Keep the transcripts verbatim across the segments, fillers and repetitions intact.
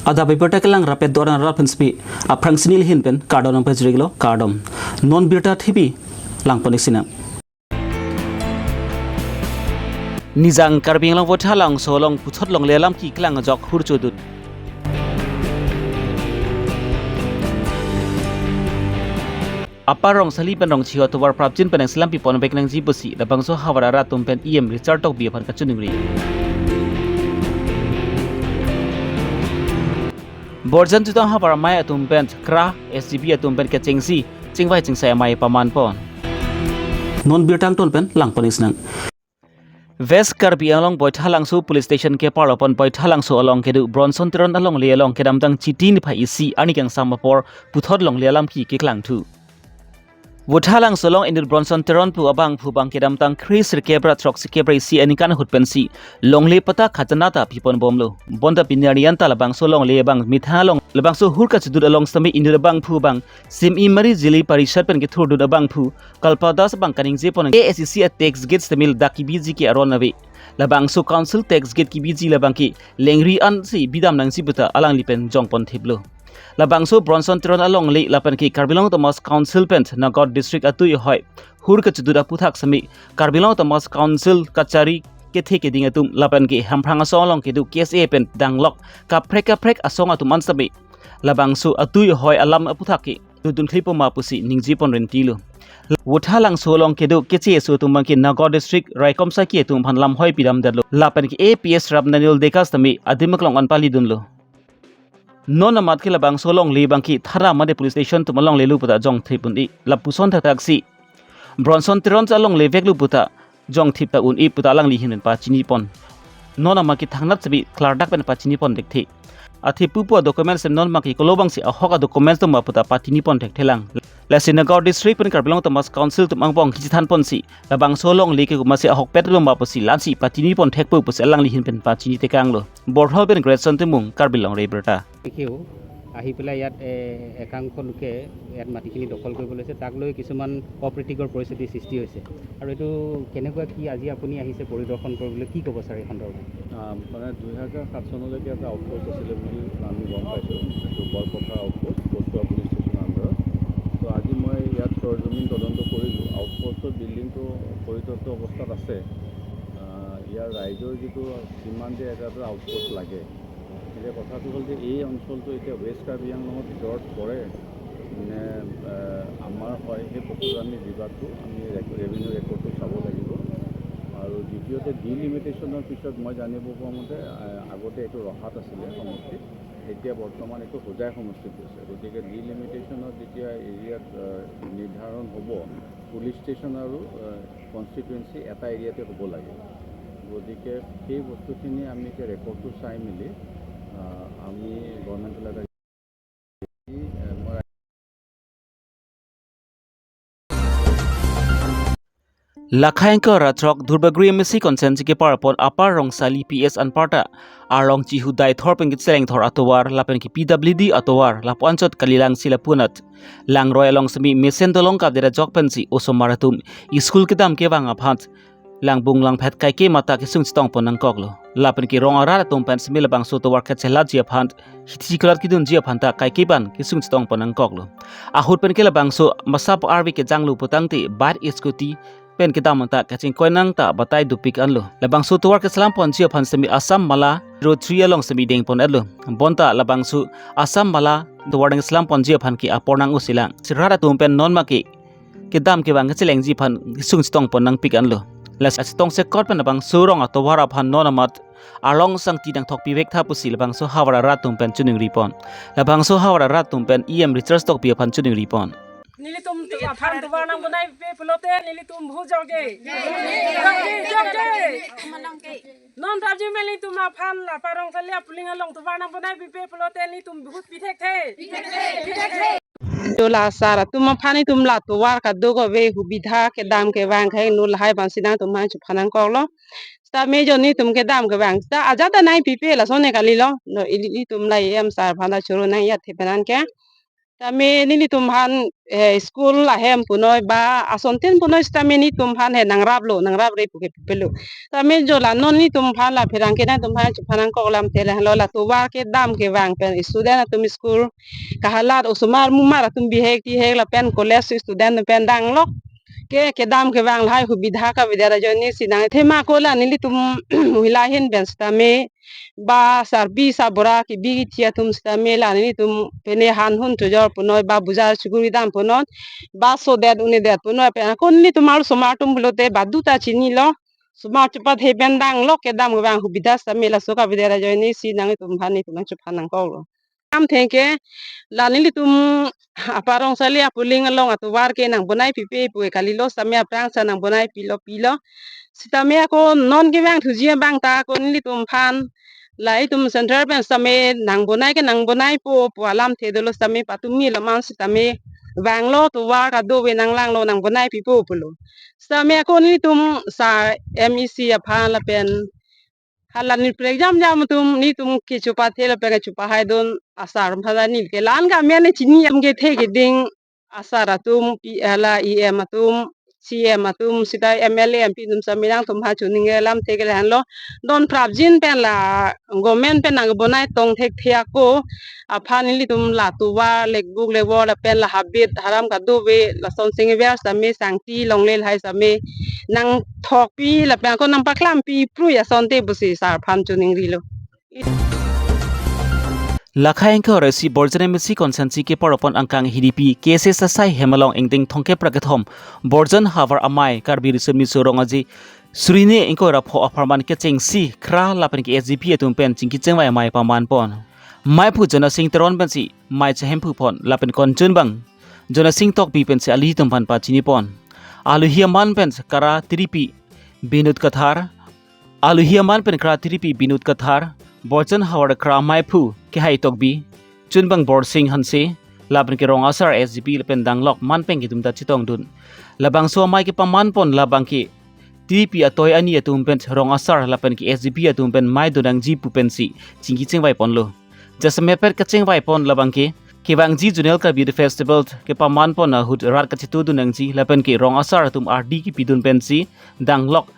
Adap abirta kelang rapet doran rat pen spi aphrang sini lihin pen kardom nangpajirlo, kardom. Non birta thepi langpon-ik sinang. Nijang Karbi Anglong Vothatlangso along puthot longle alam keklang ajok hur chodun. Upper Rongsali pen Rongchiho atovar prapjin pen nangselam pipon vek nangji pusi labangso havar arat atum pen E M Richard Tokbi aphan kachiningri. Borjan jutang havar amei atum pen kra S G B atum pen kechengsi chingvai chingsai amei pamanpon. Non birta angton pen langpon-ik sinang. West Karbi Anglong Baithalangso Police Station keparlo pen Baithalangso along kedo Bronson Teron alongle along kedamtang Chiti niphai isi arni kangsam apor puthot longle alam ke keklangthu. Vothatlangso along inut Bronson Teron pu abangphu abang kedamtang kre sirkep ra throksi kep ra isi aningkan ahut pensi longle patta khajana ta piponbomlo. Bonta pini arni anta labangso longle abang methang along labangso hur kachidut along sitame inut abangphu abang Simi Mari Jili Parishad pen kethurdun abangphu Kalpa Das abang kaningjepon A S E C a tax gate sitame dak kebiji ke aron ave. Labangso council tax gate kebiji labang ke lengri ansi bidam nangji puta alangli pen jongpon thiplo. Labangso Bronson Teron alongle lapen ke Karbi Anglong Autonomous Council pen Nagaon District atui ahoi hur kachidut aphuthak sitame Karbi Anglong Autonomous Council kachari kethe keding atum lapen ke Hamprang asong along kedo K S A pen danglok kaprek kaprek asong atum an sitame labangso atui ahoi alam aphuthak ke dodun khlipoma pusi ningjepon rentilo. Vothatlangso along kedo keche aso atum abang ke Nagaon District raikom saki atum aphan lam hoi pidamdetlo. Lapen ke A P S Rap Daniel Deka sitame adim aklong an palidunlo. Non amat ke labangso alongle abang ke thana mate police station atum alongle lo puta jongthip un-e. Lapuson thakthak si Bronson Teron alongle veklo puta jongthip ta un-e puta alangli ahin pen pachinipon. Non amat ke thangnat sitame klardak pen pachinipon thekthe. Athe pupu a-documents non amat ke kolo abangsi ahok a-documents doma puta pachinipon thekthelang. Lasi Nagaon District pen Karbi Anglong Autonomous Council atum angbong kachethanponsi labangso alongle ke komatsi ahokpet doma pusi lansi pachinipon thekpo pusi alangli ahin pen pachinitekanglo. Borhol pen Grayson Timung, Karbi Longri Abirta. দেখেও আহি পেলাই ইয়াত, এ, একাংশ লোকে ইয়াত মাটিখিনি দখল কৰিবলৈ লৈছে। তাক লৈ কিছুমান অপ্ৰীতিকৰ পৰিস্থিতিৰ সৃষ্টি হৈছে। আৰু এইটো কেনেকুৱা কি আজি আপুনি আহিছে পৰিদৰ্শন কৰিবলৈ, কি ক'ব ছাৰ এই সন্দৰ্ভত? আহ, মানে দুই হাজাৰ সাত চনলৈকে এটা আউটপোষ্ট আছিলে বুলি আমি গম পাইছোঁ, এইটো বৰপথাৰ আউটপোষ্ট, কচুৱা পুলিচ ষ্টেচনৰ আণ্ডাৰত। তো আজি মই ইয়াত চৰজমিন তদন্ত কৰিলোঁ। আউটপোষ্টৰ বিল্ডিংটো পৰিত্যক্ত অৱস্থাত আছে। আহ, ইয়াৰ ৰাইজৰ যিটো ডিমাণ্ড যে এটা এটা আউটপোষ্ট লাগে, এতিয়া কথাটো হ'ল যে এই অঞ্চলটো এতিয়া ৱেষ্ট কাৰ্বি আংলঙৰ ভিতৰত পৰে নে, আহ, আমাৰ হয়, সেই বস্তুটো আমি বিভাগটো আমি ৰেক-, ৰেভিনিউ ৰেকৰ্ডটো চাব লাগিব। আৰু দ্বিতীয়তে ডিলিমিটেশ্যনৰ পিছত মই জানিব পোৱা মতে, আহ, আগতে এইটো ৰহাত আছিলে সমষ্টিত, এতিয়া বৰ্তমান এইটো হোজাই সমষ্টিত গৈছে। গতিকে ডিলিমিটেশ্যনত যেতিয়া এৰিয়াত, আহ, নিৰ্ধাৰণ হ'ব, পুলিচ ষ্টেচন আৰু, আহ, কনষ্টিটুৱেঞ্চি এটা এৰিয়াতে হ'ব লাগে। গতিকে সেই বস্তুখিনি আমি এতিয়া ৰেকৰ্ডটো চাই মেলি, আহ, আমি গভৰ্ণমেণ্টলৈ এটা, আহ, মই Lakhai ingkoi ra throk Duarbagori M A C constituency keparpon Upper Rongsali P S anparta arlong chihu dai thor pen kecheleng thor atovar lapen ke P W D atovar lapu anchot kalilangsi lapunat langroi along sitame mesen dolong kapdet ajok pensi osomar atum school kedam kevang aphan langbung langphet kaike mata kesung chetongpon nangkoklo. Lapen ke rong arat atum pen sitame labangso tovar kachelatji aphan hithi chiklat kedunji aphan ta kaike ban kesung chetongpon nangkoklo. Ahut pen ke labangso masa arve kejanglo putangte bike scooty pen kedam anta kachingkoi nang ta batai dopik anlo. Labangso tovar kechelamponji aphan sitame Assam Mala Road three along sitame dengpon-etlo. Bonta labangso Assam Mala tovar nangchelamponji aphan ke apor nang-o silang. Si rat atum pen non ma ke kedam kevang kechelengji aphan kesung chetongpon nangpik anlo. Lasi chetong sekot pen labangso rong atovar aphan non amat arlong sangti nangthok pivek tha pusi labangso havar arat atum pen chiningripon. Labangso havar arat atum pen E M Richard Tokbi aphan chiningripon. Nelitum aphan tovar nangponai pe pulote nelitum bhut jokje. Jokje, jokje. Non prapjin nelitum aphan la Upper Rongsali apuling along tovar nangponai pe pulote nelitum bhut pithekthe. Pithekthe. To la sar atum aphan itum la tovar kadokave hubidha kedam kevang kehingno lahai abangsi nangtum aphan chephan nangkoklo. Seta major nelitum kedam kevang seta ajat ta nangpipe lason ne kalilo. No ili itum la E M sir aphan ta choro nang ya thepenan ke. Tame nelitum aphan, eh, school ahem punoi ba asontin punoi sitame nelitum aphan he nangraplo, nangrapre pu ke pipelo. Tame jo la non nelitum aphan la pherangke nangtum aphan chephan nangkok alamthe lahelo, la tovar kedam kevang pen student atum school kahalat osomar mumar atum bihek tihek lapen college student pen danglok ke kedam kevang lahai hubidha kavedet ajoine si nang thema ko la nelitum Mahila ahin pen sitame ba sarpi sarbura kebi kethe atum sitame la nelitum pene han hun chojor punoi ba bujar chuguri dam punoi ba sodet unedet punoi pen ako nelitum arlo osomar atum pulote badu ta chinilo, osomar chepathe pen danglok kedam kevang hubidha sitame laso kavedet ajoine si nangtum aphan nelitum nangchephan nangkoklo. Alamthe ke la nelitum Upper Rongchali a polling along atovar ke nangbonai pipe pu kalilo sitame aphrang sa nangbonai pilo pilo. Sitame ako non kevang thuji abang ta ako nelitum aphan la itum central pen sitame nangbonai ke nangbonaipo pu alamthe dolo sitame patumilo man sitame vanglo tovar kadokave nanglanglo nangbonai pipo pulo. Sitame ako nelitum sa M E C aphan lapen hala ni prekjam jam atum nelitum kecho pathe lapen kecho pahai dun asar mhala ni ke lan ka men chini am kethe keding asar atum pi hala E M atum C M atum sita M L A M P atum sitame nangtum aphan choningri alamthe ke lahenlo don prapjin pen la government pen nangbonai tong thekthe ako aphan nelitum la tovar lekbuk lewor lapen la habit haram kadokave lason singver sitame sangti longle lahai sitame nangthokpi lapen ako nangpaklampi prui asonte pusi sar aphan choningrilo. Lakhai ingkoi ra isi Borjan M A C constituency keparpon angkang H D P K S A Sasai hem along ingdeng thomkep ra kethom Borjan havar amei Karbi Riso Nimso Rong Aje suri hini ingkoi ra pho apharman kechengsi khra lapen ke S G P atum pen chingki chengvai amei pamanpon. Meiphu Jonasing Teron pensi mei chehemphu pon lapen konchun abang Jonasing Tokbi pensi alohi atum aphan pachinipon. Alohi aman pen Kara Tiripi Binod Kathar, alohi aman pen Kara Tiripi Binod Kathar, Borjan havar Kra meiphu Kehai Tokbi, chunbang Borsing Hanse, lapen ke rong asar S G P lapen danglok man pen kedum ta chetongdun. Labangso amei kepamanpon labang ke Tiripi atoi ani atum pen rong asar lapen ke S G P atum pen mei donangji pu pensi chingki chengvaiponlo. Jasemet pen kachengvaipon labang ke kevangji Zonal Karbi Youth Festival kepamanpon ahut rat kachetudun nangji lapen ke rong asar atum ardi kepidun pensi danglok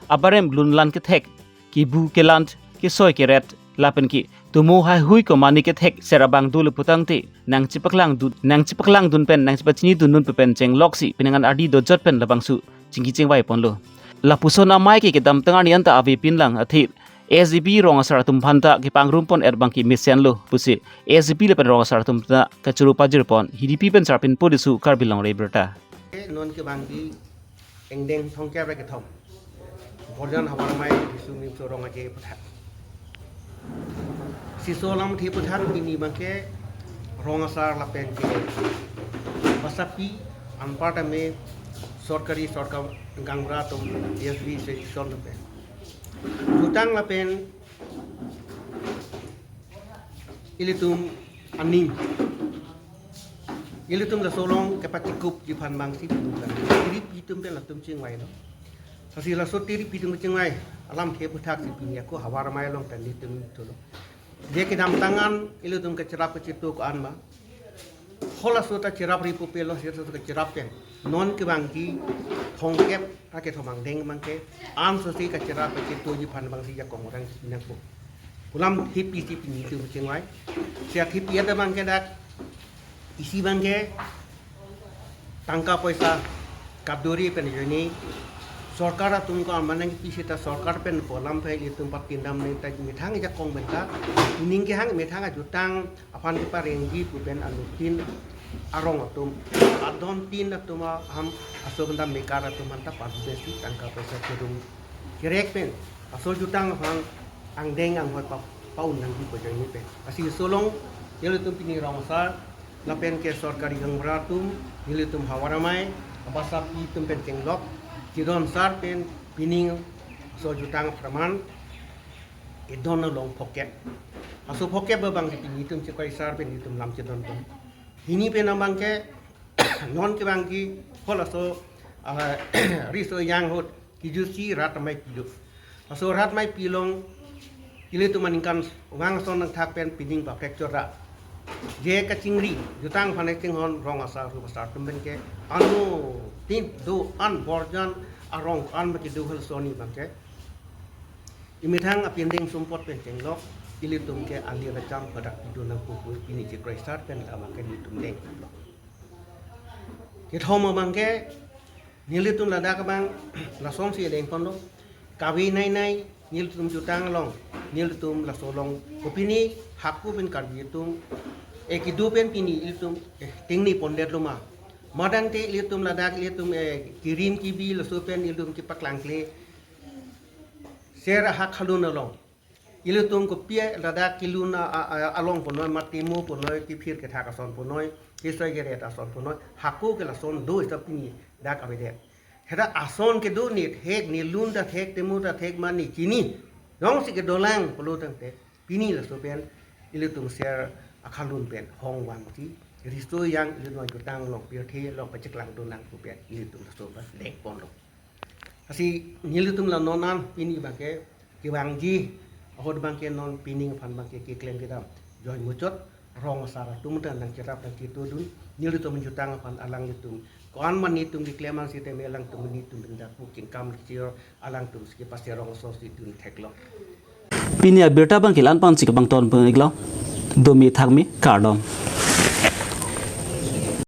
abarem lunlan kethek, kebu kelan, kesoi keret lapen ke tomo haihui komane kethek ser abang dolo putangte nangchepaklangdun nangchepaklangdun pen nangchepachinidun dun pen chengloksi penang an ardi dojot pen labangso chingki chengvaiponlo. Lapuson amei ke kedamtang arni anta avepinlang athe S G P rong asar atum aphanta kepangrumpon er abang ke mesenlo pusi S G P lapen rong asar atum ta kachoro pajirpon. H D P pen Sarpin Podisu, Karbi Longri Abirta. Non kevangji ingdeng thomkep ra kethom Borjan havar amei Riso Nimso Rong Aje aphuthak. Siso alamthe aphuthak pini abang ke rong asar lapen ke basapi anparta me sorkari sorkar gaonbura atum S B section lapen jutang lapen ilitum aning. Ilitum laso along kepachikupji aphan abangsi ilitum kan. Tiripi atum pen latum chingvailo. Lasi laso Tiripi atum chingvai alamthe aphuthak si pini ako havar amei along pen ilitum thulo. Je kedamtang an ilitum kacherap kachetu ko-an ma. Halaso ta cherapri pupe lo, seta kacherap pen. Non kevangji thomkep ra kethom angdeng abang ke ansose kacherap kachetuji aphan abangsi jakong orang nangpo pu alamthe pisi pini ilitum chingvai. Sia thipi ada abang ke dak isi abang ke tangka poisa kapduri pen ajoine sorkar atum ko amanang pisi ta sorkar pen pu alamthe ilitum patindam neta methang jakong pen ta ining kehang methang ajutang aphan keparengji pu pen anuttin arong atum adon tin atum aham aso benda mekar atum aphan ta padu pensi tangka poisa kedung kerek pen aso jutang aphan angdeng anghoi pa paun nangji pu ajoine pen. Lasi laso along ilitum pini rong asar lapen ke sorkari gaonbura atum, ilitum havar amei, abasapi atum pen chenglok, chedon sar pen pining aso jutang apharman kedon along phokep. Aso phokep abang ke pini ilitum chekai sar pen ilitum lam chedonpon. Hini pen abang ke non kevangji halaso, ah, riso yang ahut kejutsi rat amei pilo. Laso rat amei pilong ilitum aningkan vang ason nangthak pen pining ba pekchot ra je kachingri jutang aphan chinghon rong asar, rup asar atum pen ke anuttin do-an borjan arong an ma kedo hal soni abang ke imethang apindeng sumpot pen chenglok ilitum ke alir acham padak pido nangpo pu pini chikroisar pen abang ke nelitum denglo. Kethom abang ke nelitum ladak abang lasonsi dengponlo. Kave nei nei nelitum jutang along, nelitum laso along kopine hako pen Karbi atum, eh, kedo pen pini ilitum, eh, tengne pondetlo ma. Madang te ilitum ladak ilitum, eh, kirim kibi laso pen ilitum kepaklangkle ser ahak khalun along. Ilitum kopi ladak kelun a, a, a, along punoi, mati mo punoi, kephir kethak ason punoi, kesoi keret ason punoi, hako ke lason do ita pini dak avedet. Heta ason kedo ne thek, ne lun ta thek, temo ta thek, mane chini jongsi kedolang pulo tangte pini laso pen ilitum ser akhalun pen hong vangji, riso yang ilitum jutang along pirthe along pacheklang do nangpo pu pen ilitum laso pen dengponlo. Lasi nelitum la non an pini abang ke kevangji ahut abang ke non pining aphan abang ke keklem kedam. Joi muchot rong asar atum ta nangcherap nangchetodun, nelitum jutang aphan alanglitum ko-an ma nelitum keklem an sitame alangtum nelitum benda pu kingkam kechir alangtum si kepase rong aso si dun theklo. Pini abirta abang ke la-an pensi kepangton pon-iklo. Domi thakmi, kardom.